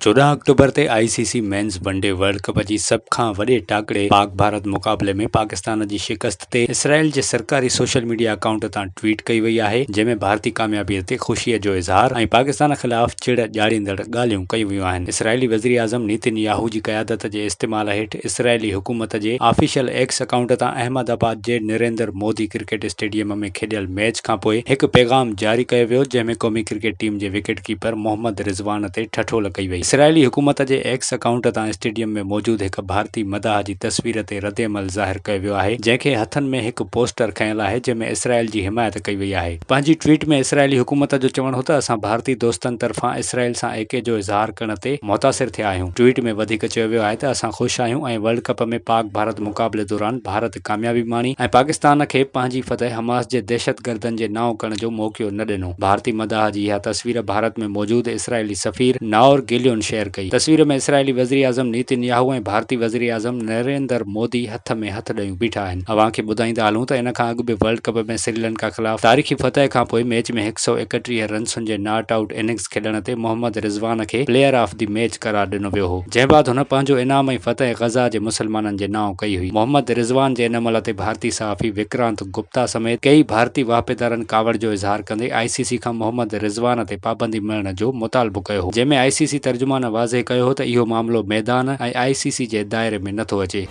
14 October تي I C C men's one day world cup جي سڀ کان وڏي ٽاڪڙي پاڪ ڀارت مقابلي ۾ پاڪستان جي شڪست تي اسرائيل جي سرڪاري سوشل ميڊيا اڪائونٽ تان ٽوئيٽ ڪئي وئي آهي جنهن ۾ ڀارتي ڪاميابي تي خوشي جو اظهار ۽ پاڪستان خلاف چڙ ڄاڙيندڙ ڳالهيون ڪيون ويون آهن. اسرائيلي وزيراعظم نيتن ياهو جي قيادت جي استعمال هيٺ اسرائيلي حڪومت جي آفيشل ايڪس اڪائونٽ تان احمد آباد جي نريندر مودي ڪرڪيٽ اسٽيڊيم ۾ کيڏيل ميچ کانپوء هڪ پيغام جاري ڪيو ويو جنهن ۾ قومي ڪرڪيٽ ٽيم جي وڪيٽ ڪيپر محمد رضوان تي ٺٺول ڪئي وئي. اسرائيلي حڪومت جي ايڪس اڪائونٽ تان اسٽيڊيم ۾ موجود هڪ ڀارتي مداح جي تصوير تي ردعمل ظاهر ڪيو ويو آهي، جنهن کي هٿن ۾ هڪ پوسٽر کنيل آهي، جنهن ۾ اسرائيل جي حمايت ڪئي وئي آهي. پنهنجي ٽوئيٽ ۾ اسرائيلي حڪومت جو چوڻ هو ته اسان ڀارتي دوستن طرفان اسرائيل سان ايڪي جو اظهار ڪرڻ تي متاثر ٿيا آهيون. ٽوئيٽ ۾ وڌيڪ چيو ويو آهي ته اسان خوش آهيون ۽ ورلڊ ڪپ ۾ پاڪ ڀارت مقابلي دوران ڀارت ڪاميابي ماڻي ۽ پاڪستان کي پنهنجي فتح حماس جي دهشتگردن جي نانء ڪرڻ جو موقعو نه ڏنو. ڀارتي مداح جي اها تصوير ڀارت ۾ موجود اسرائيلي سفير نائور گيليون شيئر ڪئي. تصوير ۾ اسرائيلي وزيراعظم نيتن ياهو ۽ ڀارتي وزيراعظم نريندر مودي هٿ ۾ هٿ ڏيون بيٺا آهن. اوهان کي ٻڌائيندا هلون ته ان کان اڳ به ورلڊ ڪپ ۾ سريلنڪا خلاف تاريخي فتح کانپوء ميچ ۾ 131 رنسن جي not out innings کيڏڻ تي محمد رضوان کي پليئر آف the match قرار ڏنو ويو هو. جنهن بعد هن پنهنجو انعام ۽ فتح غزه جي مسلمانن جي نانء ڪئي هئي. محمد رضوان جي ان عمل تي ڀارتي صحافي وڪرانت گپتا سميت ڪيئي ڀارتي واهپيدارن ڪاوڙ جو اظهار ڪندي آء سي سي کان محمد رضوان تي پابندي مڙهڻ جو مطالبو ڪيو هو جنهن ۾ آء سي سي ترجمان واضح ڪيو هو ته اهو معاملو ميدان ۽ آء سي سي جي دائري ۾ نٿو اچي.